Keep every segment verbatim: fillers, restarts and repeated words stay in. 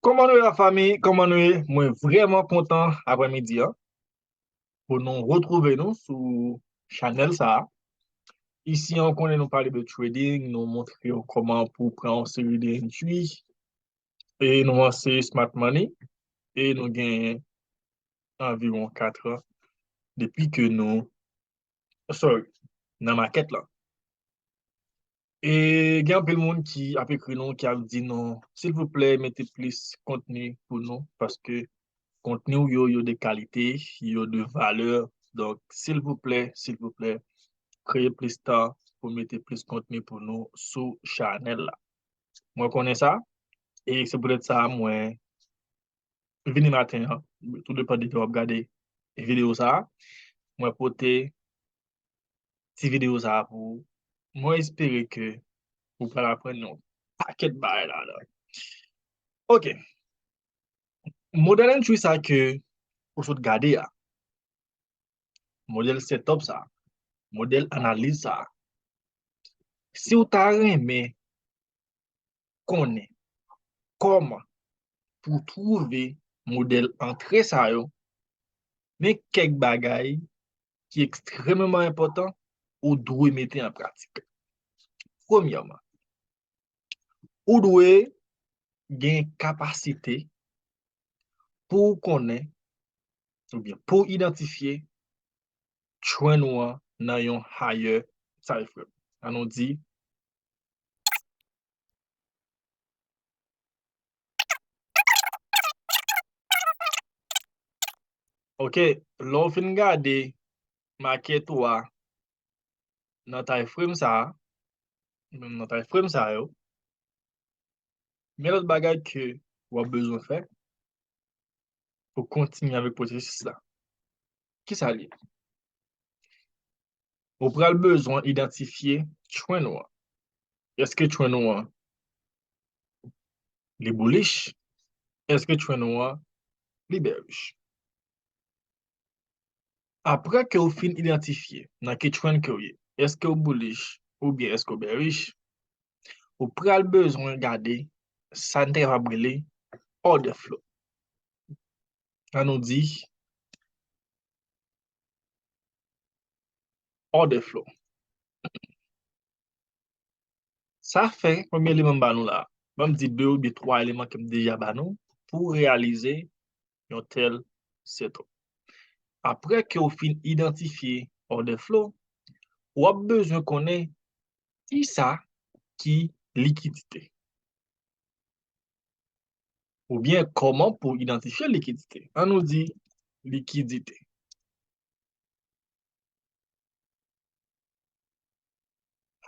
Kòman nou ye, lafanmi? Kòman nou ye? Mwen vrèman kontan aprèmidi an pou nou retwouve nou sou chanèl sa a. Isi an, ou konnen, nou pale de trading, nou montre w kòman pou w pran yon seri de entry, e nou anseye smart money, e nou gen anviwon kat an depi ke nou, sorry, nan makèt lan. E gen anpil moun ki ap ekri nou, ki ap di nou, silvouplè, mete plis kontni pou nou, paske kontni w yo, yo de kalite, yo de valè. Donk, silvouplè, silvouplè, kreye plis tan pou mete plis kontni pou nou sou chanèl la. Mwen konnen sa, e se poutèt sa mwen vini maten an, tou depann de lè w ap gade videyo sa a, mwen pote ti videyo sa a pou ou. Mwen espere ke ou pral aprann yon pakèt bagay ladan. Ok. Modèl entry sa ke ou sot gade a, modèl setup sa, modèl analiz sa, si w ta renmen konnen kòman pou w twouve modèl antre sa yo, men kèk bagay ki ekstrèmeman enpòtan ou dwe mete an pratik. Premyèman, ou dwe gen kapasite pou w konnen oubyen pou w idantifye trend ou an nan yon higher time frame. An nou di, ok, lè w fin gade makèt ou a nan time frame sa a, menm nan time frame sa yo, men lòt bagay ke w ap bezwen fè pou kontinye avèk pwosesis la. Kisa l ye? Ou pral bezwen idantifye trend ou an. Èske trend ou an li bullish? Èske trend ou an li bearish? Apre ke w fin idantifye nan ki trend ke w ye, èske w bullish oubyen èske w bearish, ou pral bezwen gade sa n te kapab rele order flow. An nou di order flow. Sa fè konbyen eleman m ba nou la? Ban m di de oubyen twa eleman ke m deja ba nou pou reyalize yon tèl setup. Apre ke w fin idantifye order flow, w ap bezwen konnen kisa ki likidite. Oubyen kòman pou idantifye likidite. An nou di likidite.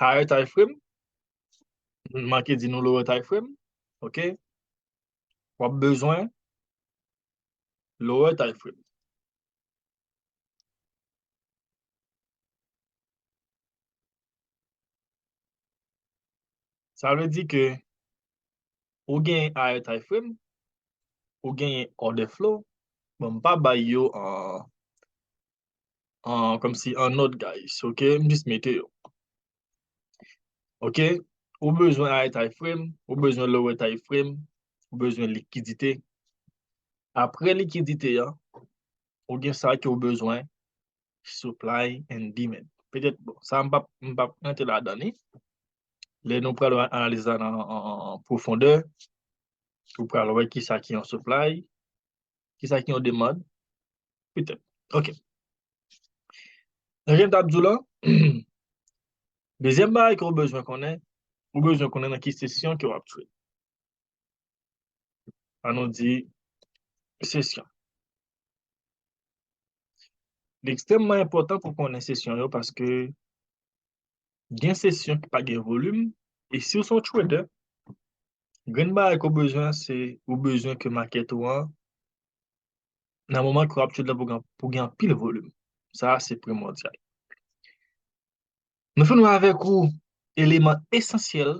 Higher time frame, m manke di nou lower time frame, ok? W ap bezwen lower time frame. Sa vle di ke ou gen higher time frame, ou gen order flow. Bon, m pa bay yo an, an, kòmsi an nòt, guys, ok? M jis mete yo. Ok? Ou bezwen higher time frame, ou bezwen lower time frame, ou bezwen likidite. Apre likidite an, ou gen sa ke w bezwen, supply and demand. Petèt, bon, sa m p ap, m p ap rantre ladan li. Lè nou pral wè analiz la nan, an, an, an pwofondè, ou pral wè kisa ki yon supply, kisa ki yon demand. Petèt. Ok. Jan m t ap di w lan, dezyèm bagay ke w bezwen konnen, ou bezwen konnen nan ki sesyon ke w ap trade. An nou di sesyon. Li ekstrèmman enpòtan pou konnen sesyon yo paske gen sesyon ki pa gen volim, e si w se yon trader, grenn bagay ke w bezwen, se ou bezwen ke makèt ou an, nan moman ke w ap trade la, pou gen, pou gen anpil volim. Sa a se primòdyal. Nou fin wè avèk ou eleman esansyèl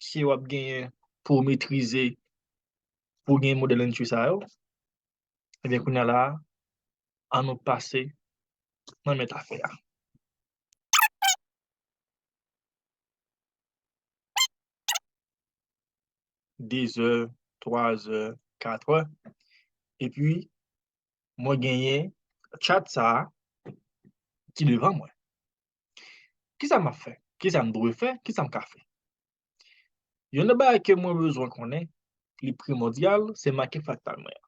ke w ap genyen pou w metrize, pou w gen modèl entry sa yo. Ebyen, kounye a la, an nou pase nan mèt afè a. Dezè twa zè, kat è. Epi, mwen genyen chat sa a ki devan mwen. Kisa m ap fè? Kisa m dwe fè? Kisa m ka fè? Youn nan bagay ke mwen bezwen konnen, li primòdyal, se make fraktal mwen an.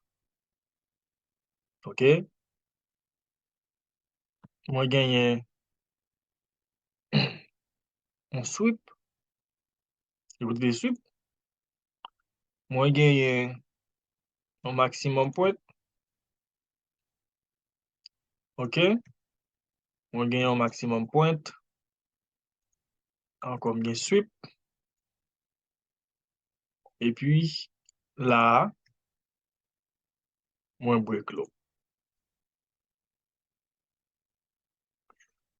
Ok? Mwen genyen yon sweep. Li pote sweep. Mwen genyen yon maximum point. Ok? Mwen genyen yon maximum point. Ankò, m gen sweep. Epi, la a, mwen break low.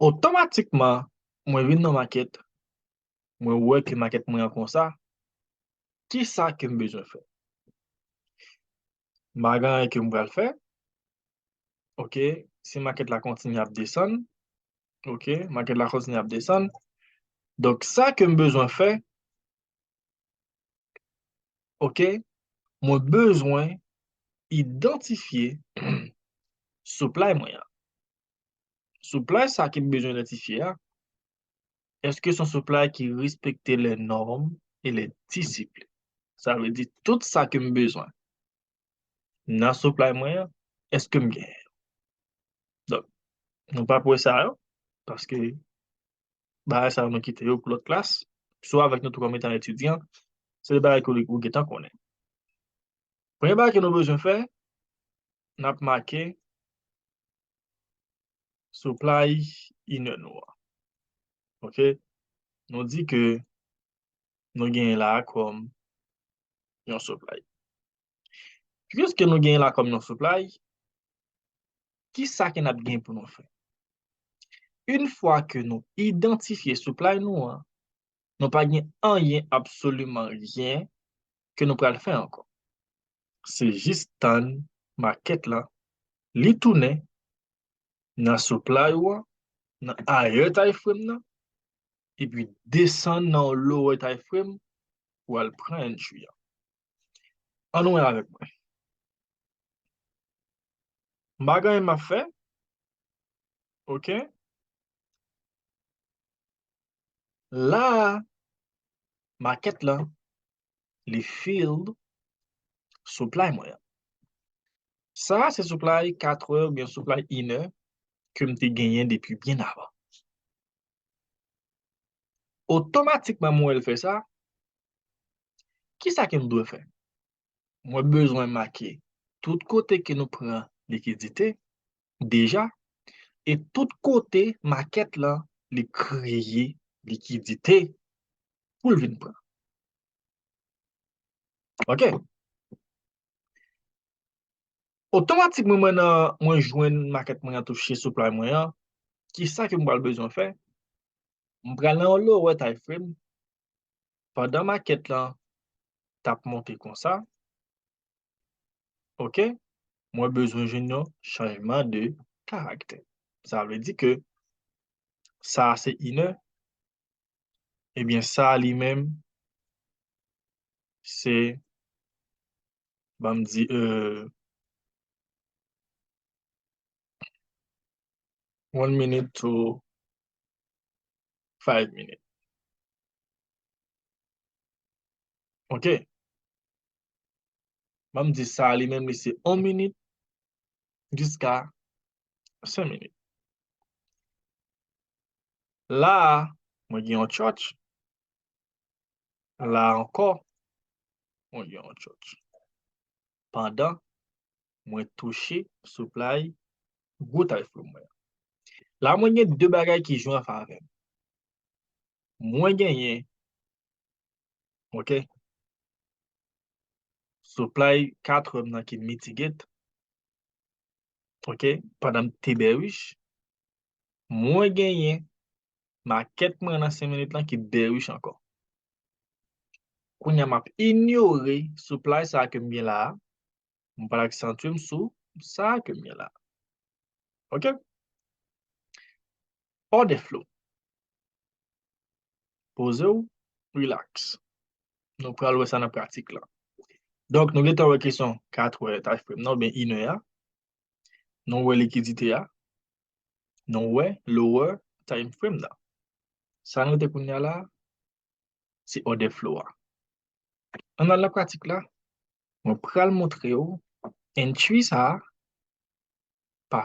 Otomatikman, mwen vin nan market, mwen wè ke market mwen an konsa, kisa ke m bezwen fè? M pa gen anyen ke m pral fè. Ok, si market la kontinye ap desann, ok, market la kontinye ap desann. Donk, sa ke m bezwen fè, ok, mwen bezwen idantifye supply mwen an. Supply sa ke m bezwen idantifye a, èske se yon supply ki respekte les normes et les disciplines? Sa vle di tout sa ke m bezwen nan supply mwen an, èske m genyen yo? Donk, nou pa pou wè sa yo, paske bagay sa yo nou kite yo pou lòt klas, swa avèk nou tou kòm etan etidyan, se de bagay ke ou, ou gentan konnen. Premye bagay ke nou bezwen fè, n ap make supply inè nou an. Ok? Nou di ke nou genyen la a kòm yon supply. Piske nou genyen la kòm yon supply, kisa ke n ap gen pou nou fè? Yon fwa ke nou idantifye supply nou an, nou pa gen anyen, absoliman ryen ke nou pral fè ankò. Se jis tann market la, li tounen nan supply ou an, nan higher time frame nan, epi desann nan lower time frame pou al pran entry an. Ann wè avèk mwen. M pa gen anyen m ap fè. Ok. La a, market la, li fill supply mwen an. Sa a se supply kat è oubyen supply inè ke m te genyen depi byen avan. Otomatikman, mwen wè l fè sa, kisa ke m dwe fè? Mwen bezwen make tout kote ke nou pran likidite deja, e tout kote market la li kreye likidite pou l vin pran. Ok. Otomatikman, mwen nan, mwen jwenn market mwen an touche supply mwen an. Kisa ke m pral bezwen fè? M pral nan yon lower time frame. Pandan market lan t ap monte konsa, ok, mwen bezwen jwenn yon chanjman de karaktè. Sa vle di ke sa a se inè, ebyen sa a li menm se, ban m di, euh, one minute to five minutes. Ok. Ban m di sa a li menm li se yon minit jiska senk minit. La a, mwen gen yon church. La a ankò, mwen gen yon church. Pandan mwen touche supply gwo time frame mwen. La mwen gen de bagay ki jwe an favè m. Mwen genyen, ok, supply kat è m nan ki mitigate, ok, pandan m te bearish, mwen genyen market mwen nan senk minit lan ki bearish ankò. Kounye a m ap inyore supply sa a ke m gen la a, m pral aksantye m sou sa a ke m gen la a. Ok? Order flow. Poze w, relax. Nou pral wè sa nan pratik lan. Donk, nou gentan wè kesyon katr è time frame nan, oubyen inè a. Nou wè likidite a. Nou wè lower time frame nan. Sa nou te kounye a la, se order flow a. Ann al nan pratik la, mwen pral montre w entry sa a, pa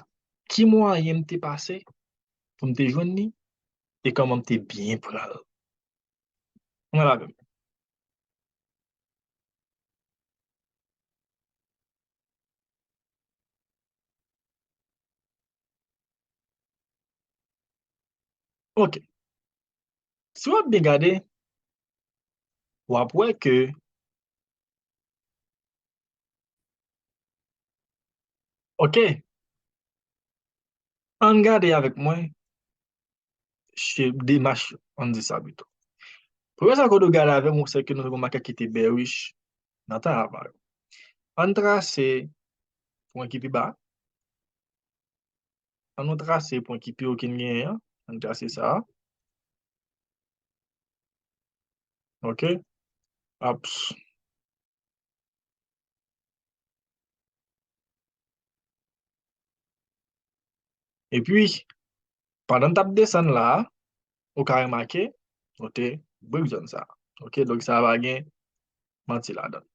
ki mwayen m te pase pou m te jwenn li, e kòman m te byen pran l. Ann al avè m. Ok. Si w ap byen gade, w ap wè ke, ok, ann gade avèk mwen demach, ann di sa pito. Premye sa ke w dwe gade avè m, se ke nou te gen yon makèt ki te bearish nan tan ava yo. Ann trase pwen ki pi ba. Ann nou trase pwen ki pi wo ke n genyen an. Ann trase sa. Ok. Ups. Epi, pandan n t ap desann la a, ou ka remake, nou te break zòn sa a. Ok, donk sa a pa gen manti ladan l.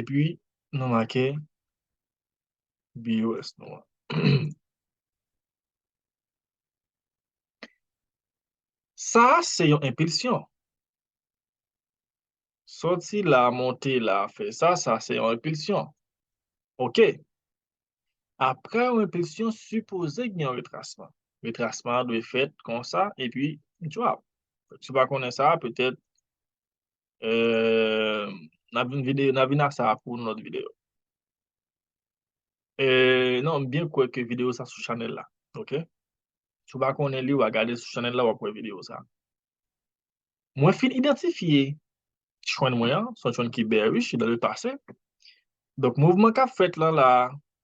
Epi, nou make B O S nou an. Sa a se yon enpilsyon. Sòti la, monte la, fè sa, sa se yon enpilsyon. Ok. Apre yon enpilsyon, sipoze gen yon retrasman. Retrasman an dwe fèt konsa, epi drop. Si w pa konnen sa, petèt, euh, n ap vin videyo, n ap vin a sa pou yon lòt videyo. Euh, non, m byen kwè ke videyo sa sou chanèl la. Ok? Si w pa konnen li, w a gade sou chanèl la, w ap wè videyo sa. Mwen fin idantifye trend mwen an, se yon trend ki bearish dans le passé. Donk, mouvman k ap fèt lan la,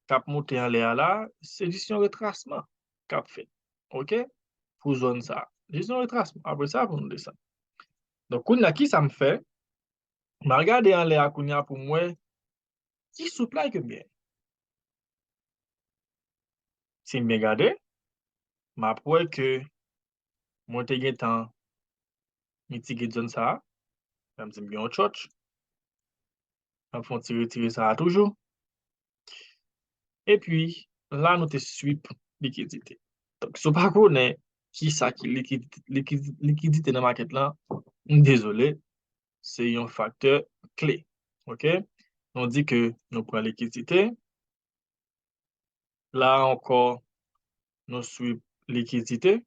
k ap monte anlè a la, se jis yon retrasman k ap fèt. Ok? Pou zòn sa. Jis yon retrasman. Apre sa, pou nou desann. Donk, kounye a, ki sa m fè? M al gade anlè a kounye a pou m wè ki supply ke m gen. Si m byen gade, m ap wè ke mwen te gentan mitigate zòn sa a. Menm si m gen yon church. M ap fè yon ti retire sa a toujou. Epi, la nou te sweep likidite. Donk, si w pa konnen ki sa ki likidite, likidite nan makèt lan, m dezole, se yon faktè kle. Ok? Nou di ke nou pran likidite. La ankò, nou sweep likidite.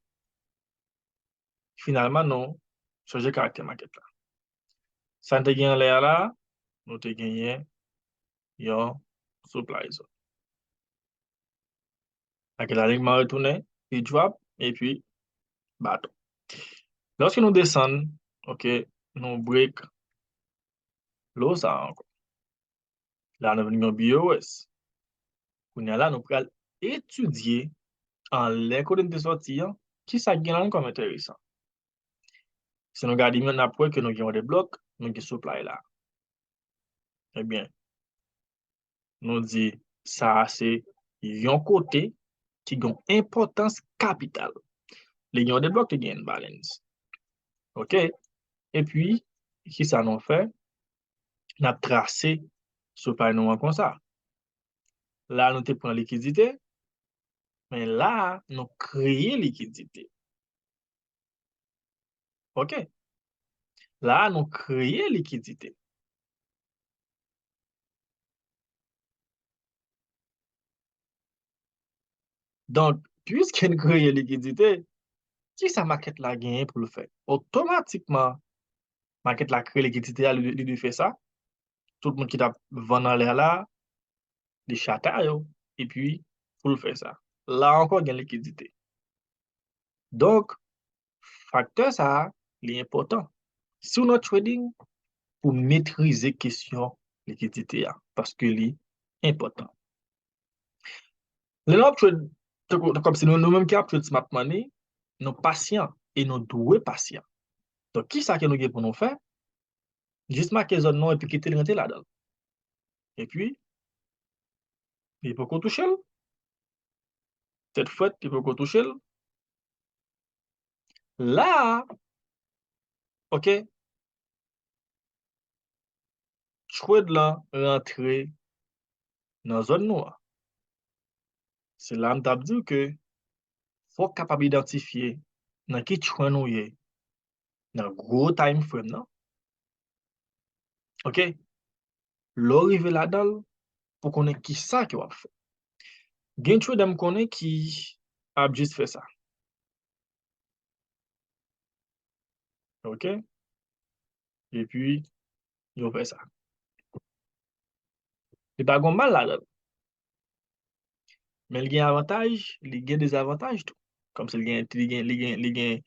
Finalman, nou chanje karaktè makèt la. Sa n te gen anlè a la, nou te genyen yon supply zone. Makèt la likman retounen, li drop, epi baton. Lòske nou desann, ok, nou break low sa a ankò. La, nou vin gen yon B O S. Kounye a la, nou pral etidye anlè kote n te sòti an, ki sa k gen la kòm enteresan. Si nou gade, n ap wè ke nou gen yon order block, nou gen supply la. Ebyen, nou di sa a se yon kote ki gen yon enpòtans kapital. Li gen yon order block, li gen imbalance. Ok? Epi, ki sa nou fè? N ap trase supply nou an konsa. La, nou te pran likidite, men la, nou kreye likidite. Ok. La, nou kreye likidite. Donk, piske n kreye likidite, ki sa makèt la genyen pou l fè? Otomatikman, makèt la kreye likidite a, li, li dwe fè sa. Tout moun ki t ap vann anlè a la, li chata yo, epi pou l fè sa. La ankò gen likidite. Donk, faktè sa a, li enpòtan. Si w nan trading, pou metrize kesyon likidite a, paske li enpòtan. Lè n ap trade, tankou, tankou kòmsi nou, nou menm ki ap trade smart money, nou pasyan e nou dwe pasyan. Donk, ki sa ke nou gen pou nou fè? Jis make zòn nan epi kite l rantre ladan l. Epi, li poko touche l. Tèt frèt, li poko touche l. La a, ok, trade lan rantre nan zòn nou an. Se la m t ap di w ke fò w kapab idantifye nan ki trend ou ye nan gwo time frame nan. Ok? Lè w rive ladan l, pou konnen ki sa ke w ap fè. Gen trader m konnen ki ap jis fè sa. Ok? Epi, yo fè sa. Li pa gon mal ladan l. Men li gen avantaj, li gen dezavantaj tou. Kòmsi li gen, li gen, li gen, li gen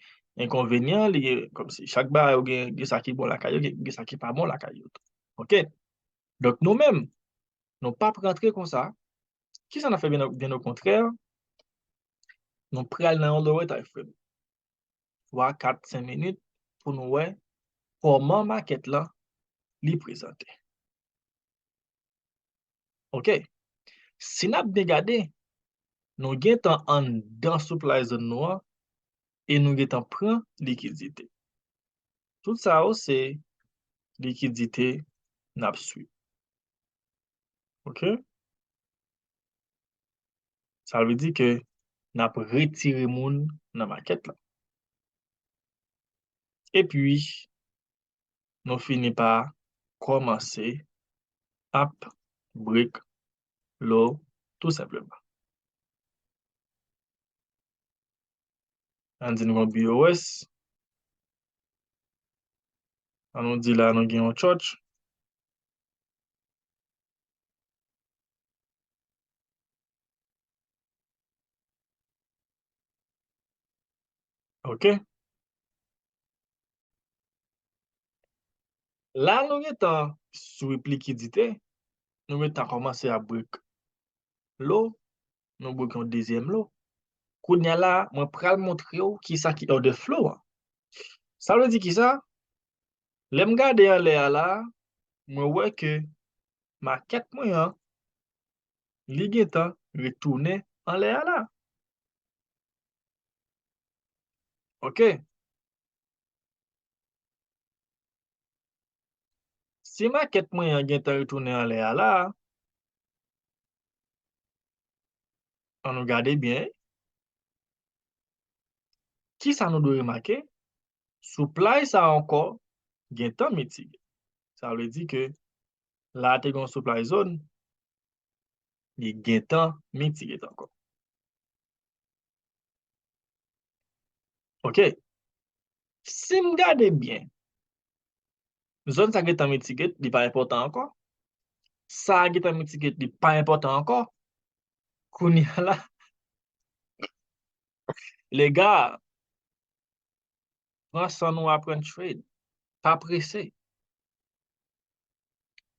enkonvenyan, li gen, kòmsi chak bagay yo gen, gen sa ki bon lakay yo, gen, gen sa ki pa bon lakay yo tou. Ok? Donk nou menm, nou p ap rantre konsa. Kisa n ap fè byen, byen okontrè? Nou pral nan yon lower time frame. twa, kat, senk minit pou nou wè kòman makèt lan li prezante. Ok. Si n ap byen gade, nou gentan anndan supply zone nou an e nou gentan pran likidite. Tout sa yo se likidite n ap swiv. Ok? Sa vle di ke n ap retire moun nan makèt la. Epi, nou fini pa kòmanse ap break low tou senpleman. Ann di nou gon B O S. Ann nou di la nou gen yon church. Ok. La nou gentan sweep likidite, nou gentan kòmanse ap break low, nou break yon dezyèm low. Kounye a la, mwen pral montre w kisa ki order flow an. Sa vle di kisa? Lè m gade anlè a la, mwen wè ke makèt mwen an, li gentan retounen anlè a la. Ok. Si makèt mwen an gentan retounen anlè a la, ann nou gade byen. Kisa nou dwe remake? Supply sa ankò gentan mitige. Sa vle di ke la te gen yon supply zone, li gentan mitige ankò. Ok. Si m gade byen, zòn sa gentan mitige, li pa enpòtan ankò. Sa gentan mitige, li pa enpòtan ankò. Kounye a la, lè gars, pran san nou aprann trade. Pa prese.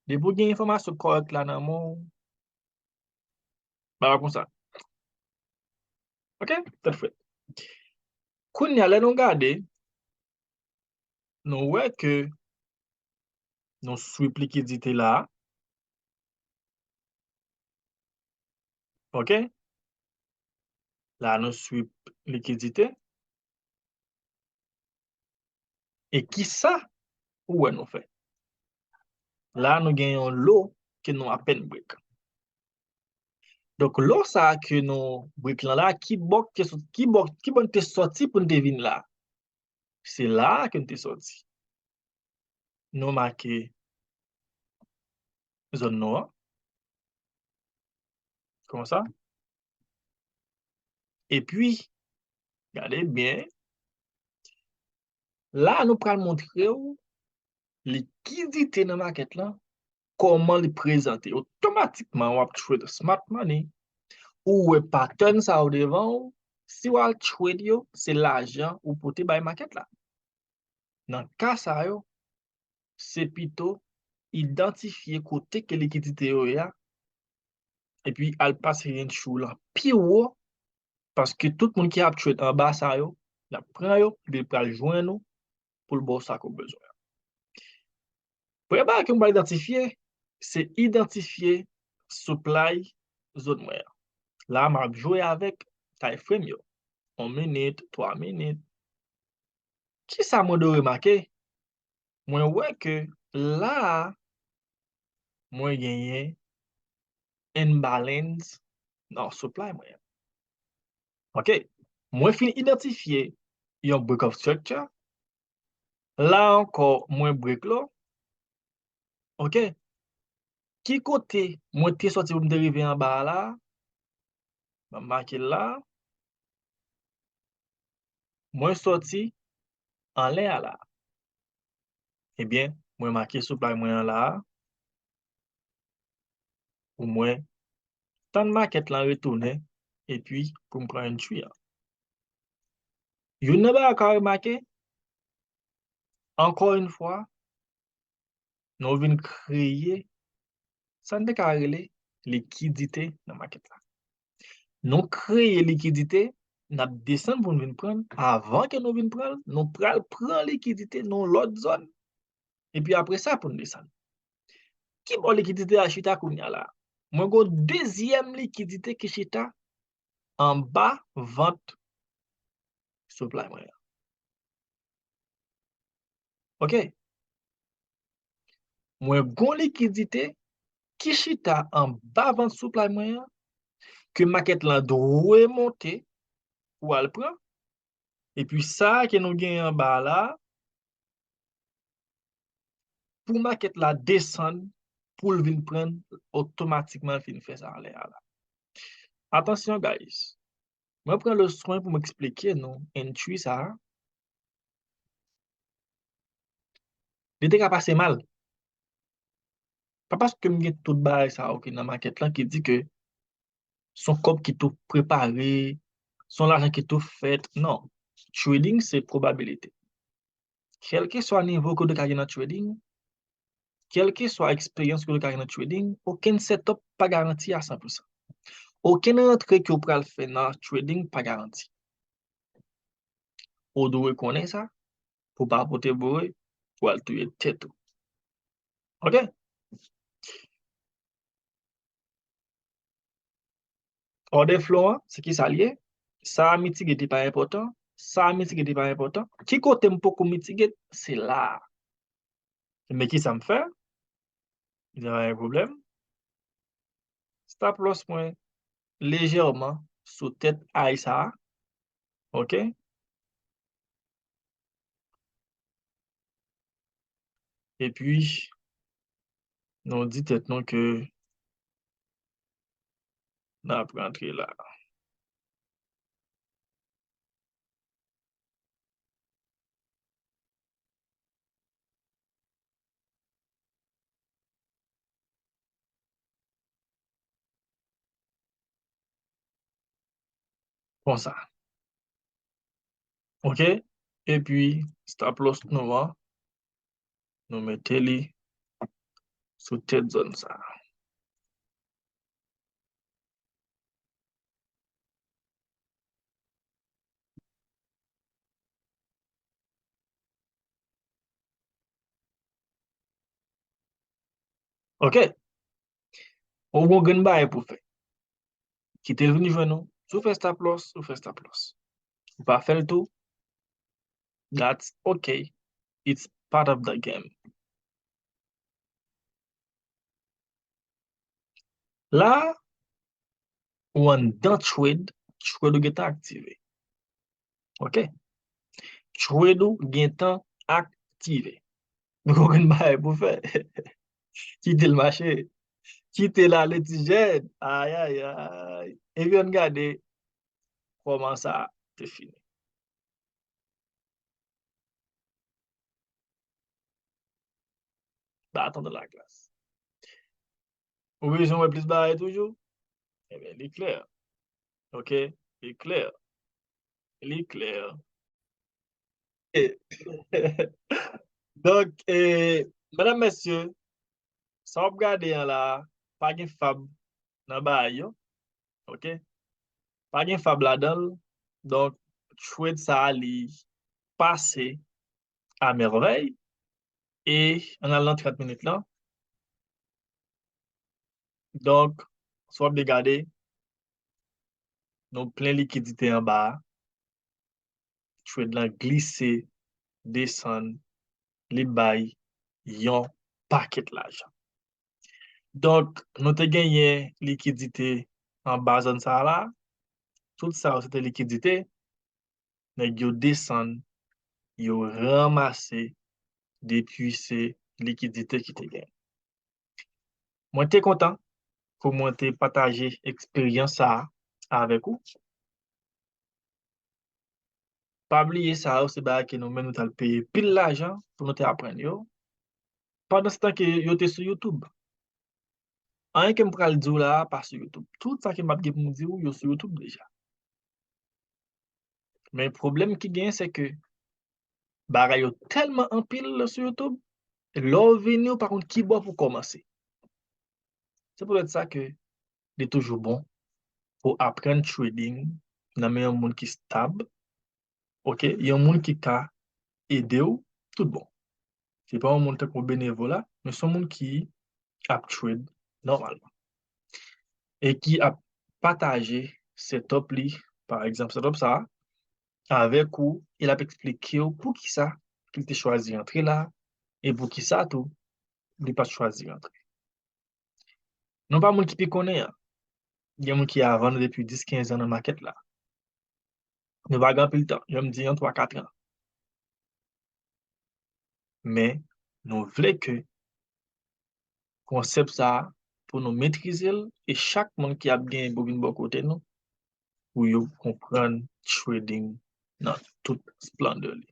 Depi w gen enfòmasyon kòrèk la nan men w, bagay konsa. Ok? Tèt frèt. Kounye a, lè nou gade, nou wè ke nou sweep likidite la. Ok? La, nou sweep likidite. E kisa ou wè nou fè? La, nou gen yon low ke nou apèn break. Donk, low sa a ke nou break lan la, ki bò ke sot-, ki bò, ki bò n te sòti pou n te vin la? Se la a ke n te sòti. Nou make zòn nou an. Konsa. Epi, gade byen. La, nou pral montre w likidite nan makèt lan, kòman li prezante. Otomatikman, w ap trade smart money. Ou wè pattern sa yo devan w. Si w al trade yo, se lajan ou pote bay makèt la. Nan ka sa yo, se pito idantifye kote ke likidite yo ye a, epi al pase range ou lan pi wo, paske tout moun ki ap trade anba sa yo, l ap pran yo, epi l pral jwenn ou pou l ba w sa ke w bezwen an. Premye bagay ke m pral idantifye, se idantifye supply zòn mwen an. La, m ap jwe avèk time frame yo. Yon minit, twa minit. Kisa mwen dwe remake? Mwen wè ke la a, mwen genyen imbalance nan supply mwen an. Ok, mwen fin idantifye yon break of structure. La ankò, mwen break low. Ok, ki kote mwen te sòti pou m te rive anba a la? M ap make l la. Mwen sòti anlè a la. Ebyen, mwen make supply mwen an la a. Pou mwen tann makèt lan retounen, epi pou m pran entry an. Youn nan bagay ou ka remake, ankò yon fwa, nou vin kreye sa n te ka rele likidite nan makèt la. Nou kreye likidite, n ap desann pou n vin pran l. Avan ke nou vin pran l, nou pral pran likidite nan lòt zòn. Epi apre sa, pou n desann. Ki bò likidite a chita kounye a la? Mwen gen yon dezyèm likidite ki chita anba vant supply mwen an. Ok. Mwen gen yon likidite ki chita anba vant supply mwen an, ke makèt lan dwe monte pou al pran. Epi sa ke nou genyen anba a la, pou makèt la desann, pou l vin pran l, otomatikman l fin fè sa anlè a la. Atansyon, guys. Mwen pran le swen pou m eksplike nou entry sa a. Li te ka pase mal. Pa paske m gen tout bagay sa yo ki nan makèt lan ki di ke se yon kòb ki tou prepare, se yon lajan ki tou fèt. Non. Trading se pwobabilite. Kèlkeswa nivo ke w te ka gen nan trading, kèlkeswa eksperyans ke w te ka gen nan trading, okenn setup pa garanti a san pou san. Okenn rantre ke w pral fè nan trading pa garanti. Ou dwe konnen sa, pou w pa pote boure, pou w al touye tèt ou. Ok? Order flow an, se ki sa l ye? Sa a mitigate li pa enpòtan, sa a mitigate li pa enpòtan. Ki kote m poko mitigate? Se la a. Men ki sa m fè? Li pa gen pwoblèm. Stop loss mwen lejèman sou tèt high sa a. Ok? Epi, nou di tèt nou ke n ap rantre la. Konsa. Ok? Epi, stop loss nou an, nou mete li sou tèt zòn sa a. Ok. Ou gon grenn bagay pou fè. Kite l vin jwenn ou. Si w fè stop loss, ou fè stop loss. Ou pa fè l tou, that's ok. It's part of the game. La, ou anndan trade, trade ou gentan aktive. Ok? Trade ou gentan aktive. Nou konprann bagay pou fè. Kite l mache. Kite l ale ti jèn. Ayayay. Epi ann gade kòman sa te fini. Baton de la glace. Ou bezwen wè plis bagay toujou? Ebyen, li klè. Ok? Li klè. Li klè. Donk, eh, medam, mesye, sa w ap gade an la, pa gen fab nan bagay yo. Ok? Pa gen fab ladan l. Donk, trade sa a, li pase a mèvèy. E ann al nan trant minit lan. Donk, si w ap byen gade, nou plen likidite anba a. Trade lan glise, desann, li bay yon pakèt lajan. Donk, nou te genyen likidite anba zòn sa a la. Tout sa yo se te likidite. Nèg yo desann, yo ranmase depi se likidite ki te genyen. Mwen te kontan pou mwen te pataje eksperyans sa a avèk ou. Pa bliye sa yo se bagay ke nou menm nou t al peye pil lajan pou nou te aprann yo. Pandan se tan ke yo te sou YouTube. Anyen ke m pral di w la a pa sou YouTube. Tout sa ke m ap gen pou m di w, yo sou YouTube deja. Men pwoblèm ki genyen, se ke bagay yo tèlman anpil sou YouTube, lè w vini, w pa konn ki bò pou w kòmanse. Se poutèt sa ke li toujou bon pou w aprann trading nan men yon moun ki stab, oke, yon moun ki ka ede w tout bon. Se pa yon moun tankou benevola, men se yon moun ki ap trade nòmalman. E ki ap pataje setup li, pa egzanp, setup sa a, avèk ou, e l ap eksplike w poukisa li te chwazi rantre la, e poukisa tou li pa t chwazi rantre. Nou pa moun ki pi konnen an. Gen moun ki avan nou depi dis, kenz an nan makèt la. Nou pa gen anpil tan, jan m di an, twa, kat an. Men, nou vle ke konsèp sa a, pou nou metrize l, e chak moun ki ap genyen pou vin bò kote nou, pou yo konprann trading nan tout splandè li.